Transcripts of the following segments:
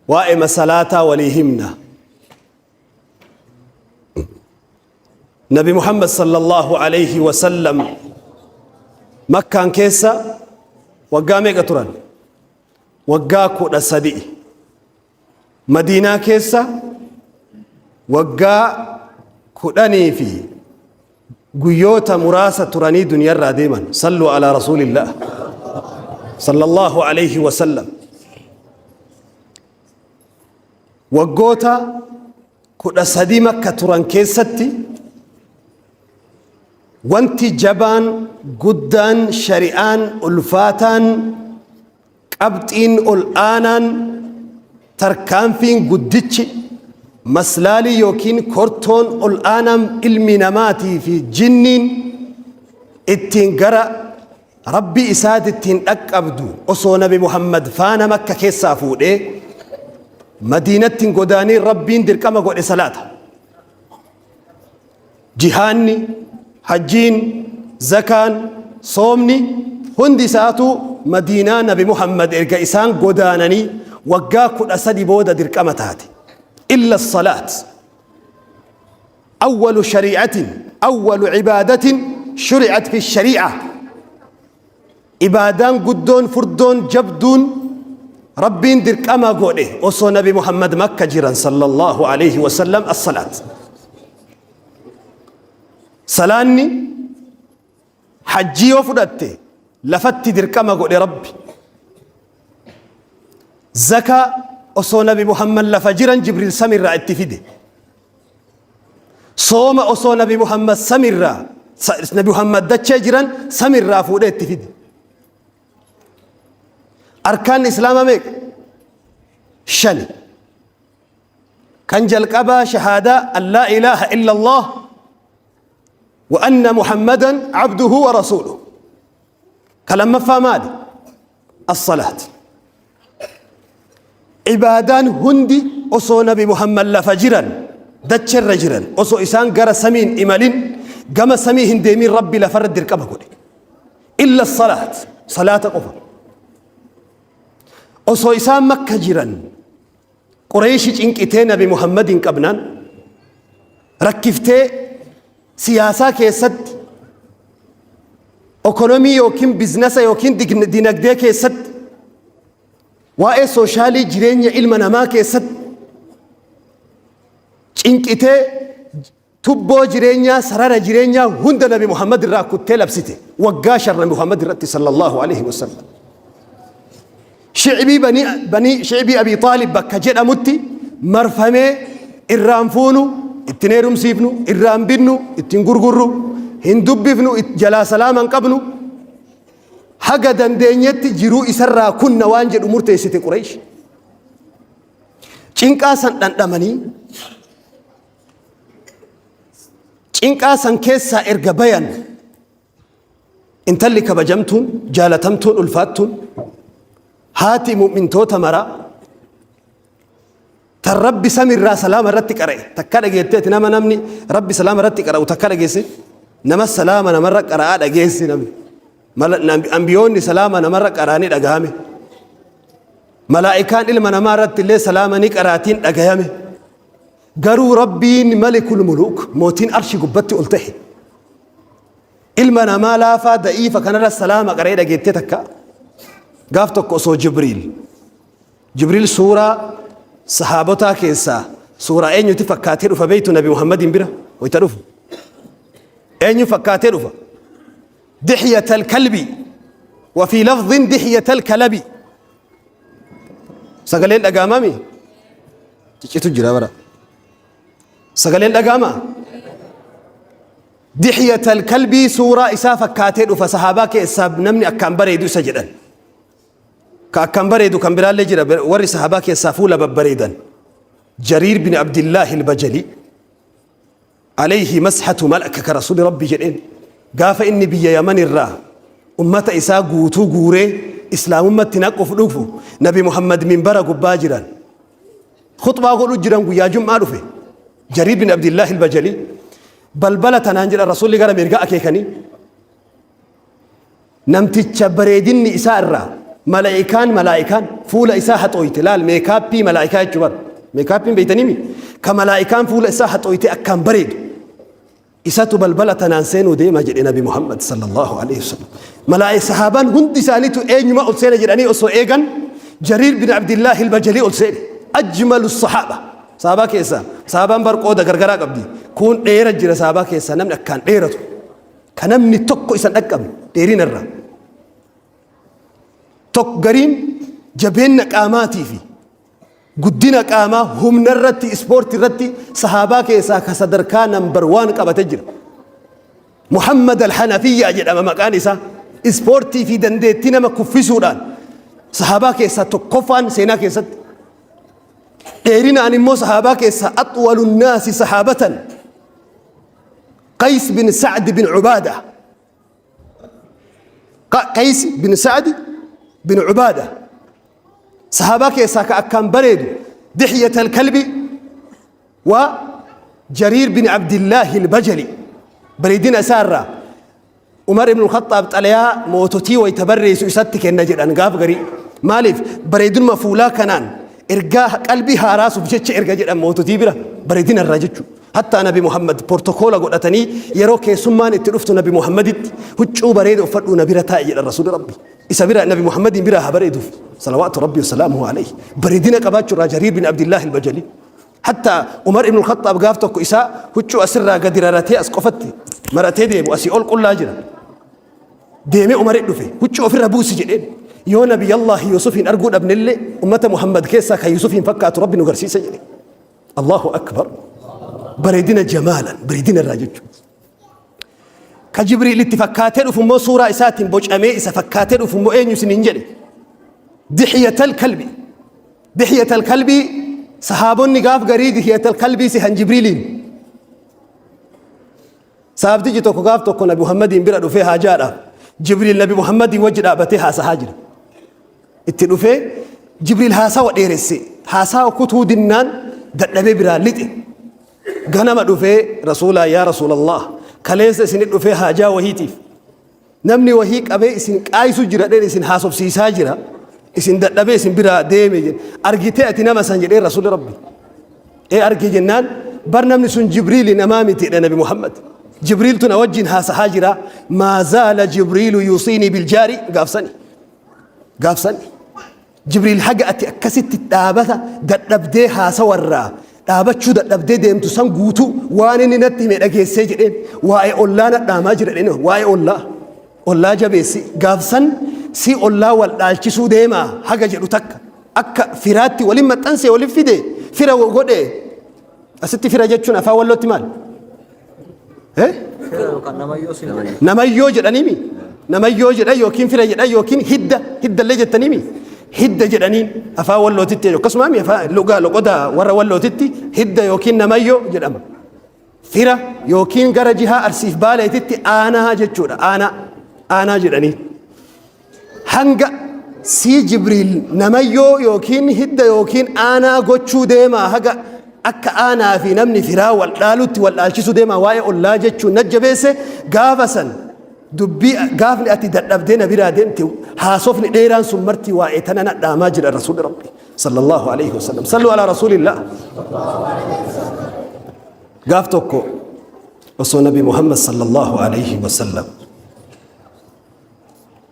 Waa'ema salaataa walii himna. Nabi Muhammad sallallahu alayhi wa sallam Makkaan keessa waggaa meeqa turan? Waggaa 13. Madiinaa keessa waggaa 10 fi guyyoota muraasa turanii duniyarraa deeman. Sallu alaa rasuulillah sallallahu alayhi wa sallam. Waggoota 13 Makka turan keessatti wanti jabaan guddaan shari'aan ulfaataan qabxiin ol aanaan tarkaanfiin guddichi maslaalii yookiin kortoon ol aanaan ilmi namaatii fi jinniin ittiin gara Rabbii isaatitti hin dhaqqabdu osoo Nabi Muhammad faana Makka keessaa fuudhee Madiinatti hin godaaniin Rabbiin dirqama godhe salaata. Jihaanni, hajjiin, zakaan, soomni hundi isaatu Madiinaa Nabi Muhammad erga isaan godaananii waggaa 13 booda dirqama taate. Illa salaat. Awwalu shari'atin awwalu ibaadatin shuri'at fi shari'a. Ibaadaan guddoon furdoon jabduun Rabbiin dirqama godhe osoo Nabi Muhammad Makka jiran sallallahu alayhi wasallam as-salaat. Salaanni hajjii yoo fudhatte lafatti dirqama godhe Rabbi. Zakaa osoo Nabi Muhammad lafa jiran Jibriil samirraa itti fide. Sooma osoo Nabi Muhammad samirraa Nabi Muhammad dachee jiran samirraa fuudhee itti fide. Arkaan Islaamaa meeqa? Shani. Kan jalqabaa shahaadaa an laa ilaaha illa Allah wa anna Muhammadan abduhu wa rasuuluhu. Ka lammaffaa maali? As-salaat. Ibaadaan hundi osoo Nabi Muhammad lafa jiran, dacherra jiran, osoo isaan gara samiin imalin, gama samii hin deemin Rabbi lafarra dirqama godhe. Illa salaat, salaata qofa. Osoo isaan Makka jiran, Qureeshi cinqitee Nabi Muhammad hin qabnaan, rakkiftee siyaasaa keessatti, okonomii yookiin biznasa yookiin dinagdee keessatti, waa'ee sooshaalii jireenya ilma namaa keessatti cinqitee tubboo jireenyaa sarara jireenyaa hunda Nabi Muhammad irraa kuttee labsite waggaa shan Nabi Muhammad irratti sallallahu alaihi wasallam. Shicbii banii banii shicbii Abii Xaalib bakka jedhamutti marfamee irraan fuunu ittiin heerumsiifnu irraan binnu ittiin gurgurru hin dubbifnu jalaa salaama hin qabnu haga dandeenyetti jiruu isarraa kunna waan jedhu murteessite Qureesh. Cinqaa san dhandhamanii cinqaa san keessaa erga bayan intalli kabajamtuun jaalatamtuun ulfaattuun haati mu'mintoota maraa tan Rabbi samirraa salaama irratti qara'e takka dhageetteeti nama namni Rabbi salaama irratti qara'u takka dhageesse nama salaama namarra qara'aa dhageessi namni ambiyoonni salaama namarra qara'anii dhagahame malaa'ikaan ilma namaa irratti illee salaama ni qaraatiin dhagayame garuu Rabbiin malikul muluuk mootiin arshi gubbatti ol ta'e ilma namaa laafaa da'iifa kanarra salaama qara'ee dhageettee takka gaaf tokko osoo Jibriil Jibriil suuraa sahaabotaa keessaa suuraa eenyuti fakkaatee dhufa beektu Nabi Muhammadiin bira wayita dhufu. Eenyu fakkaatee dhufa? Dixyatal kalbi wa fi lafdhin dixyatal kalabi. Sagaleen dhaga'amami? Ciccitu jira bara. Sagaleen dhaga'amaa? Dixyatal kalbii suuraa isaa fakkaatee dhufa sahaabaa keessaa namni akkaan bareedu isa jedhan. Ka akkaan bareedu kan biraallee jira warri sahabaa keessaa fuula babbareedan. Jariir bin Abdillaahi al-Bajali alayhi mashatu malaka ka rasuuli rabbi jedheen gaafa inni biyya Yaman irraa ummata isaa guutuu guuree islaamummatti naquuf dhufu Nabi Muhammad minbara gubbaa jiran khuxbaa godhu jiran guyyaa jum'aa dhufe Jariir bin Abdillaahi al-Bajali balbala tanaan jedhan rasuulli gara mirgaa akeekanii namticha bareedinni isaa irraa Malaa'ikaan malaa'ikaan fuula isaa haxooyte. Laal, meekaappii malaa'ikaa jechuu bara. Meekaappiin beeytaniimi? Ka malaa'ikaan fuula isaa haxooyte akkaan bareedu. Isatu balbala tanaan seenuu deema jedhe Nabi Muhammad sallallahu alaihi wasallam. Malaa'ii sahaabaan hundi isaaniitu eenyuma ol seena jedhanii osoo eegan, Jariir bin Abdillaahi al-Bajalii ol seene. Ajmalu sahaaba. Sahaabaa keessaa sahaabaan bar qooda gargaraa qabdi. Kuun dheera jira, sahaabaa keessaa namni akkaan dheeratu. Ka namni tokko isan dhaqqabne dheerina irraa. Tokko gariin jabeenna qaamaatii fi guddina qaamaa, humna irratti, ispoortii irratti sahaabaa keessaa ka sadarkaa number one qabate jira. Muhammad al-Hanafiyyaa jedhama maqaan isaa. Ispoortii fi dandeettii nama kuffisuudhaan sahaabaa keessaa tokkoffaan seenaa keessatti. Dheerinaan immoo sahaabaa keessaa أطول الناس صحابة Qays bin Sa'd bin Ubaada. Qays bin Sa'd bin Ubaada. Sahaabaa keessaa ka akkaan bareedu Dixyat al-Kalbi wa Jariir bin Abdillaahi al-Bajali. Bareedina isaa irraa Umar ibn Khattaab xalayaa moototii wayita barreessu isatti kenna jedhan gaaf garii. Maaliif? Bareedinuma fuulaa kanaan ergaa qalbii haaraasuuf jecha erga jedhan moototii bira, bareedina irraa jechuudha. Hattaa Nabi Muhammad portokoola godhatanii yeroo keessummaan itti dhuftu Nabi Muhammaditti huccuu bareeda uffadhuu na bira taa'e jedhan Rasuulli Rabbi. Isa bira, Nabi Muhammadiin bira haa bareeduuf. صلوات ربي وسلامه عليه. Bareedina qabaachuu irraa Jariir bin Abdillaahi al-Bajali. Hattaa Umar ibn Khattaab gaaf tokko isaa huccuu asirraa gadi raratee as qofatti maratee deemu, asii ol qullaa jira. Deemee Umar dhufe, huccuu ofirra buusi jedheen. Yoo Nabiyallaahi Yusufiin arguu dhabnellee ummata Muhammad keessaa kan Yusufiin fakkaatu Rabbi nu garsiisa jedhe. الله أكبر. Bareedina jamaalan, bareedina irraa jechuudha. Ka Jibriil itti fakkaatee dhufu immoo, suuraa isaatiin bocamee isa fakkaatee dhufu immoo eenyu isin hin jedhe? Dixyatal Kalbi. Dixyatal Kalbii, sahaabonni gaaf garii Dixyatal Kalbii sihan Jibriiliin. Saabtichi tokko gaaf tokko Nabi Muhammadiin bira dhufee haajaadhaaf, Jibriil Nabi Muhammadiin wajji dhaabatee haasahaa jira. Itti dhufee Jibriil haasawa dheeresse. Haasawa kutuu dinnaan dadhabee biraa lixe. Ganama dhufee Rasuulaa, "Yaa Rasuulallah, kaleessa isinit dhufee haajaa wahiitiif. Namni wahii qabee isin qaayisu jira dheen isin haasofsiisaa jira. Isin dadhabee isin biraa deeme jedhe. Argitee ati nama san?" jedhee Rasuulli Rabbi. "Ee, arge" jennaan, "Bar namni sun Jibriili, namaa miti," jedhe Nabi Muhammad. "Jibriiltu na wajjin haasahaa jira. ما زال جبريل يوصيني بالجار." Gaafsani. Gaafsani. Jibriil haga ati akkasitti dhaabata dadhabdee haasawarraa dhaabachuu dadhabdee deemtu san guutuu waan inni natti hime dhageessee jedheen, waa'ee ollaa na dhaamaa jira jedheen, waa'ee ollaa. Ollaa jabeessi, gaafsan si ollaa wal dhaalchisuu deemaa haga jedhu takka akka firaatti waliin maxxansee waliin fide fira godhe. Asitti fira jechuun afaan Wallootti maal? Eh? Namayyoo jedhaniimi. Namayyoo jedhan yookiin fira jedhan yookiin hidda, hiddallee jettaniimi. Hidda jedhaniin afaan Wallootitti, akkasuma afaan lugaa loqoda warra Wallootitti hidda yookiin namayyoo jedhama. Fira yookiin gara jihaa Arsiif Baaleetitti aanaa jechuudha. Aanaa, aanaa jedhanii. Hanga sii Jibriil namayyoo yookiin hidda yookiin aanaa gochuu deemaa, haga akka aanaa fi namni firaa wal dhaalutti wal dhaalchisuu deemaa, waa'ee ollaa jechuun na jabeesse. Gaafa san dubbii gaafni ati dadhabdee na biraa deemte, haasofni dheeraan sun marti waa'ee tana na dhaamaa jira Rasuulli Rabbi صلى الله عليه وسلم. صلوا على رسول الله. Gaaf tokko osoo Nabi Muhammad صلى الله عليه وسلم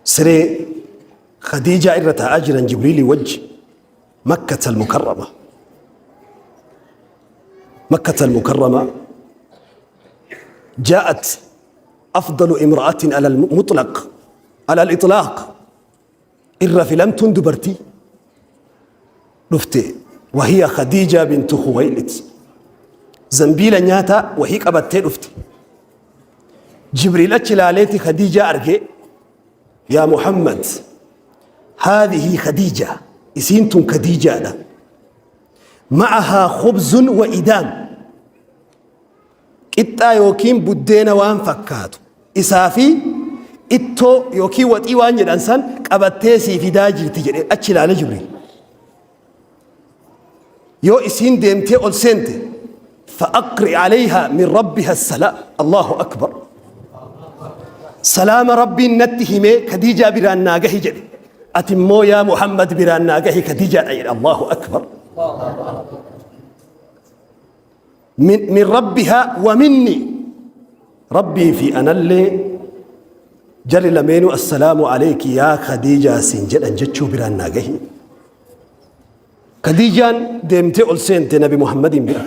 siree Khadiijaa irra taa'aa jiran Jibriilii wajji Makkata al-Mukarrama, Makkata al-Mukarrama, جاءت أفضل امرأة على المطلق، على الإطلاق، irra filamtuun dubartii dhufte، وهي خديجة بنت خويلد. Zambiila nyaataa wahii qabattee dhufte. Jibriil achi ilaaleeti Khadiijaa argee, "يا محمد، هذه خديجة، isiin tun Khadiijaadha. معها خبز وإدام." Qixxaa yookiin buddeena waan fakkaatu isaa fi ittoo yookiin waxii waan jedhan san qabattee sii fidaa jirti jedhee achi ilaale Jibriil. Yoo isiin deemtee ol seente, فأقرئ عليها من ربها السلام. الله أكبر. Salaama Rabbiin natti himee Khadiijaa biraan naa gahi jedhe. Ati immoo yaa Muhammad biraan naa gahi Khadiijaadha jedhe. Allahu akbar. Min rabbihaa wa minni. Rabbii fi anallee jarri lameenuu assalaamu aleyki yaa Khadiijaa siin jedhan jechuu biraan naa gahi. Khadiijaan deemtee ol seente Nabi Muhammadiin bira.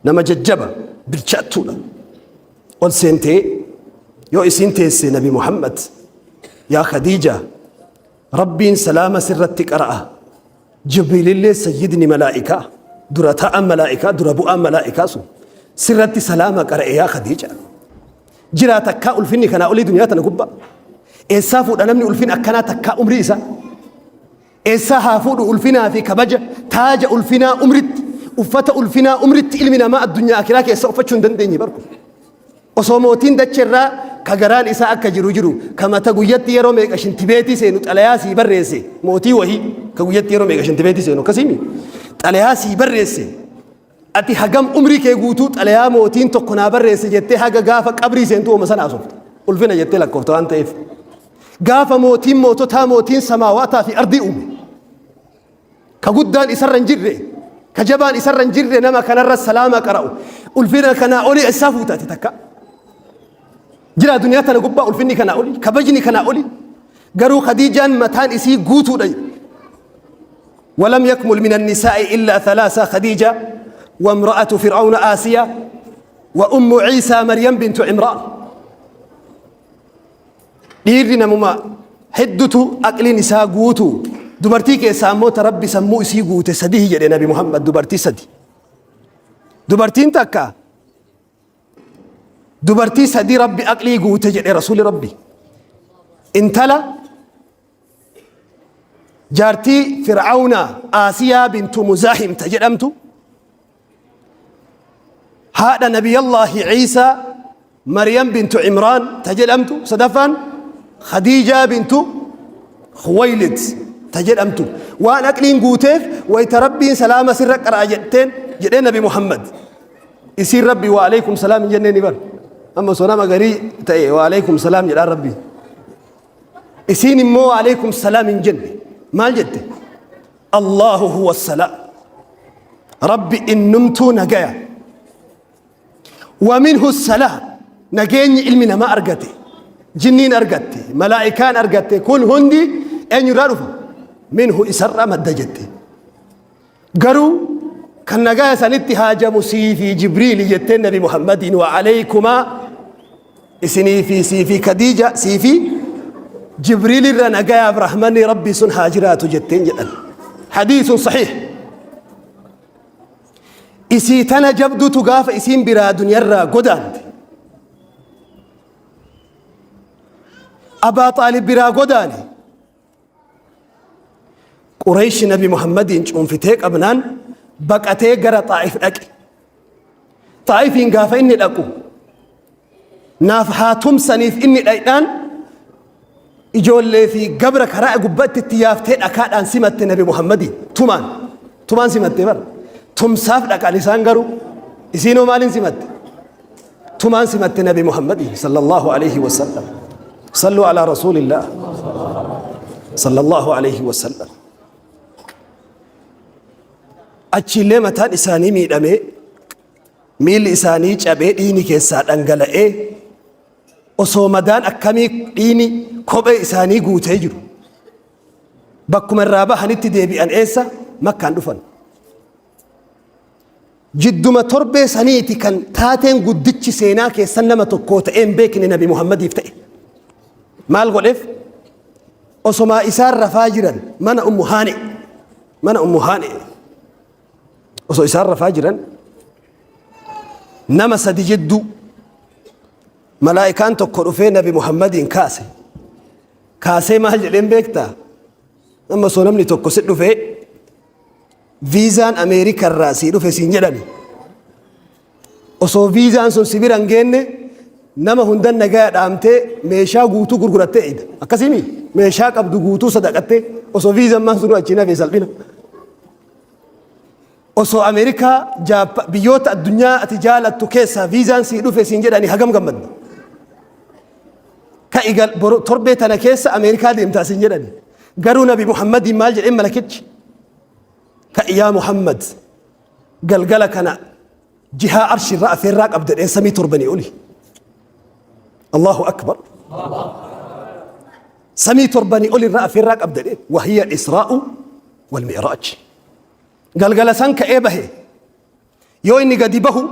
Nama jajjaba bilchaattuudha. Ol seentee yoo isiin teesse Nabi Muhammad yaa Khadiijaa Rabbiin salaama sirratti qara'a. Jibriilillee sayyidni malaa'ikaa dura taa'an malaa'ikaa dura bu'aan malaa'ikaa sun sirratti salaama qara'e yaa Khadiija. Jiraa takkaa ulfinni kanaa olii duniyaa tana gubbaa. Eessaa fuudha namni ulfin akkanaa takkaa umrii isaa? Eessaa haa fuudhu ulfinaa fi kabaja taaja ulfinaa umritti uffata ulfinaa umritti ilmi namaa addunyaa akiraa keessa uffachuu hin dandeenye barku. Osoo mootiin dacherraa ka garaan isaa akka jiru jiru ka mata guyyatti yeroo meeqa shintibeetii seenu xalayaa sii barreesse mootii wahii ka guyyatti yeroo meeqa shintibeetii seenu akkasiimi xalayaa sii barreesse ati hagam umrii kee guutuu xalayaa mootiin tokko naa barreesse jettee haga gaafa qabrii seentu wama sana haasofta ulfina jettee lakkoofta waan ta'eef. Gaafa mootiin moototaa mootiin samaawaataa fi ardii uume. Ka guddaan isarra hin jirre, ka jabaan isarra hin jirre nama kanarra salaama qara'u. Ulfina kanaa olii eessaa fuuta ati takka? Jira duniyaa tana gubbaa ulfinni kanaa olii, kabajni kanaa olii. Garuu Khadiijaan mataan isii guutuudha. ولم يكمل من النساء إلا ثلاثة خديجة وامرأة فرعون آسيا وأم عيسى مريم بنت عمران Dhiirri namuma heddutu aqliin isaa guutu. Dubartii keessaa ammoo ta Rabbi sammuu isii guute sadihi jedhe Nabi Muhammad dubartii sadi. Dubartiin takka dubartii sadi Rabbi aqlii guute jedhe Rasuuli Rabbi. Intala jaartii Fir'aawna Aasiyaa bintu Muzaahim ta jedhamtu haadha nabiyallaahi Ciisaa Maryam bintu Imraan ta jedhamtu sadaffaan Khadiijaa bintu Khuwaylid ta jedhamtu waan aqliin guuteef wayta Rabbiin salaama sirra qara'a jetteen jedhee Nabi Muhammad isiin Rabbi wa alaikum salaam hin jennee ni bar amma osoo nama garii ta'e wa alaikum salaam jedhaan Rabbi isiin immoo wa alaikum salaam hin jenne maal jette Allahu huwa salaam Rabbi innumtuu nagaya. Wa minhu salaam nageenyi ilmi namaa argate jinniin argatte malaa'ikaan argatte kun hundi eenyurraa dhufa minhu isarraa madda jette. Garuu kan nagaya sanitti haajamu sii fi Jibriili jetteen Nabi Muhammadiin wa aleykumaa isinii fi sii fi Khadiija sii fi Jibriil irra nagayaaf rahmanni Rabbii sun haa jiraatu jetteen jedhan. Hadiisun sahiih. Isii tana jabdutu gaafa isiin biraa duniyarraa godaante. Abaa Xaalib biraa godaane. Qurayshi Nabi Muhammadiin cuunfitee qabnaan baqatee gara Xaa'if dhaqe. Xaa'ifiin gaafa inni dhaqu naaf haa tumsaniif inni dhaqnaan ijoollee fi gabra karaa gubbaatti itti yaaftee dhakaadhaan simatte Nabi Muhammadiin tumaan tumaan simatte bara tumsaaf dhaqan isaan garuu isiinoo maaliin simatte tumaan simatte Nabi Muhammadiin sallallahu alaihi wasallam sallu alaa rasuulillah sallallahu alaihi wasallam achiillee mataan isaanii miidhamee miilli isaanii cabee dhiigni keessaa dhangala'ee osoo madaan akkamii dhiigni kophee isaanii guutee jiru bakkuma irraa bahanitti deebi'an eessa makkaan dhufan Jidduma torbee saniiti kan taateen guddichi seenaa keessan nama tokkoo ta'ee hin beekne Nabi Muhammadiif ta'e. Maal godheef? Osomaa isaan rafaa jiran mana Ummu Haani. Mana Ummu Haani. Osoo isaan rafaa jiran nama sadi jidduu malaa'ikaan tokko dhufee Nabi Muhammadiin kaase. Kaasee maal jedheen beektaa? Amma osoo namni tokko si dhufee Viizaan Ameerika irraa sii dhufe siin jedhani. Osoo viizaan sun si bira hin geenne nama hundan nagaya dhaamtee meeshaa guutuu gurgurattee eeyda. Akkasiimi meeshaa qabdu guutuu sadaqattee osoo viizaan maan sun achiin hafe salphina. Osoo Ameerikaa Jaappa biyyoota addunyaa ati jaalattu keessaa viizaan sii dhufe siin jedhani hagam gammadda. Ka'i torbee tana keessa Ameerikaa deemtaa siin jedhani. Garuu Nabi Muhammadiin maal jedheen malakichi? Ka'i yaa Muhammad, galgala kana jihaa arshirraa afeerraa qabda jedheen samii torbanii oli. Allahu akbar. Samii torbanii oli irraa afeerraa qabda jedheen. Wahiya al-Israa'u wal Mi'raaj. Galgala san ka'ee bahe. Yoo inni gadi bahu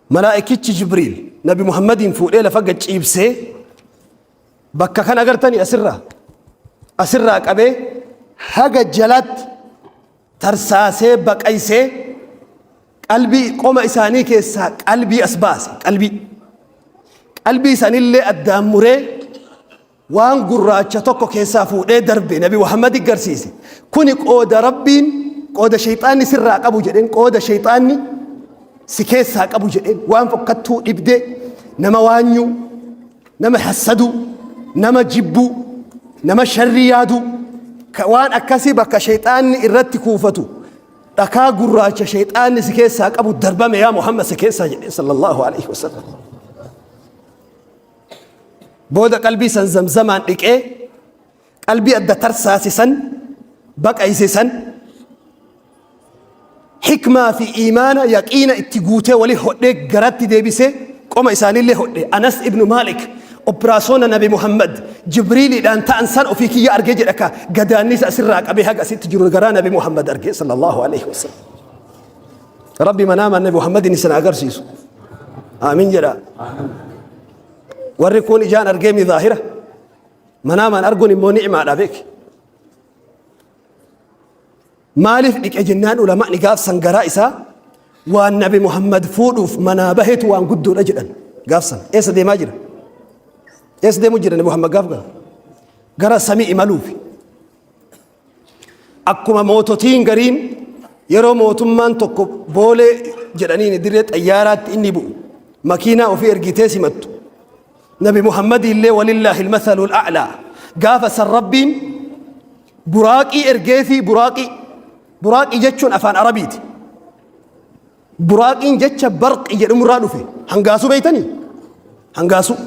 malaa'ikichi Jibriil Nabi Muhammadiin fuudhee lafa gad ciibsee bakka kan agartanii asirraa qabee haga jalaatti tarsaasee baqaysee qalbii qoma isaanii keessaa qalbii as baase. Qalbii sanillee addaan muree waan gurraacha tokko keessaa fuudhee darbe Nabi Muhammad garsiise. Kuni qooda Rabbiin, qooda shayxaanni sirraa qabu jedheen, qooda shayxaanni si keessaa qabu jedheen, waan fokkattuu dhibdee, nama waanyuu, nama hassaduu, nama jibbuu, nama sharrii yaaduu, waan akkasii bakka shayxaanni irratti kuufatu dhakaa gurraacha shayxaanni si keessaa qabu darbame yaa Muhammad si keessaa jedhee sallallahu alaihi wasallam. Booda qalbii san zamzamaan dhiqee, qalbii adda tarsaase san baqayse san, hikmaa fi iimaana yaqiina itti guutee wali hodhee garatti deebisee qoma isaaniillee hodhe. Anas ibnu Maalik opiraasoona Nabi Muhammad Jibriiliidhaan ta'an san ofii kiyya argee jedha, ka gadaannisa asirraa qabee haga asitti jiru garaa Nabi Muhammad argee sallallahu alaihi wasallam. Rabbi manaamaan Nabi Muhammadin isin agarsiisu. Aamin jedha. Warri kun ijaan argee mi zaahira. Manaamaan arguun immoo ni'maadha beeki. Maaliif dhiqe jennaan, ulamaani gaafsan garaa isaa waan Nabi Muhammad fuudhuuf manaa bahetu waan guddoodha jedhan gaafsan. Eessa deemaa jira? Eessa deemuu jira Nabi Muhammad gaaf gara? Gara samii imaluufi. Akkuma moototiin gariin yeroo mootummaan tokko Boolee jedhaniin dirree xayyaaraatti inni bu'u makiinaa ofii ergitee simattu. Nabi Muhammad illee, walillaahi almathalul a'laa, gaafa san Rabbiin buraaqii ergee fi buraaqii jechuun afaan Arabiiti. Buraaqiin jecha barqi jedhamurraa dhufe. Hangaasuu beeytanii? Hangaasuu.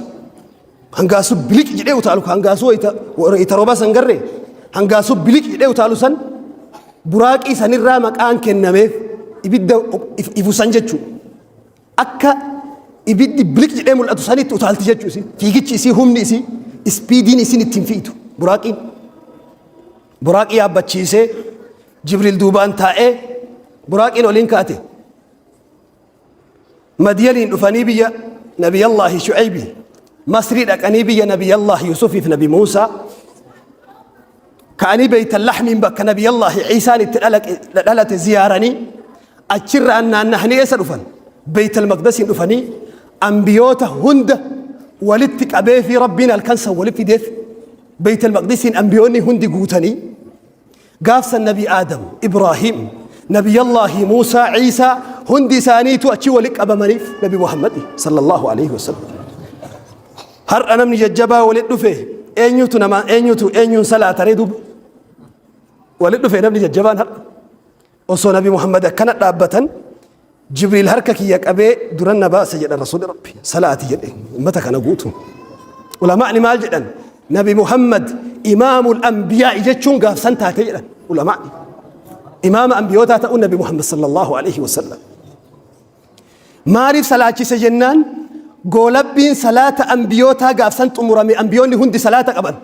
Hangaasuu biliq jedhee utaalu, hangaasuu wayita rooba san garree hangaasuu biliq jedhee utaalu san, buraaqii sanirraa maqaan kennameef, ibidda ifu san jechuu. Akka ibiddi biliq jedhee mul'atu sanitti utaalti jechuu isii. Fiigichi isii, humni isii, ispiidiin isiin ittiin fiitu buraaqiin. Buraaqii yaabbachiisee Jibriil duubaan taa'ee buraaqiin oliin kaate. Madiyaniin dhufanii biyya Nabiyallaahi Shu'aybi, Masrii dhaqanii biyya Nabiyallaahi Yusufiif Nabi Muusaa ka'anii Beeytan Laxmiin bakka Nabiyallaahi Ciisaan itti dhalate ziyaaranii, achirraan naannahanii eessa dhufan? Beeytal Maqdasiin dhufanii ambiyoota hunda walitti qabee fi Rabbiin halkan san walitti fideef Beeytal Maqdisiin ambiyoonni hundi guutanii gaafsan Nabi Aadam, Ibraahim, Nabiyallaahi Muusaa, Ciisaa hundi isaaniitu achi walitti qabamaniif Nabi Muhammad sallallahu alaihi wasallam. Har'a namni jajjabaa walitti dhufe eenyutu nama eenyutu eenyuun salaataree duuba? Walitti dhufe namni jajjabaan har'a. Osoo Nabi Muhammad akkana dhaabbatan, Jibriil harka kiyya qabee duran na baase jedhan Rasuulli Rabbi, salaati jedhe ummata kana guutu. Ulamaa'ni maal jedhan? Nabi Muhammad imaamul anbiyaa'i jechuun gaafsan taate jedhan ulamaa'ni. Imaama ambiyootaa ta'uun Nabi Muhammad sallallahu alaihi wasallam. Maaliif salaachise jennaan, goolabbiin salaata ambiyootaa gaafsan xumurame, ambiyoonni hundi salaata qaban.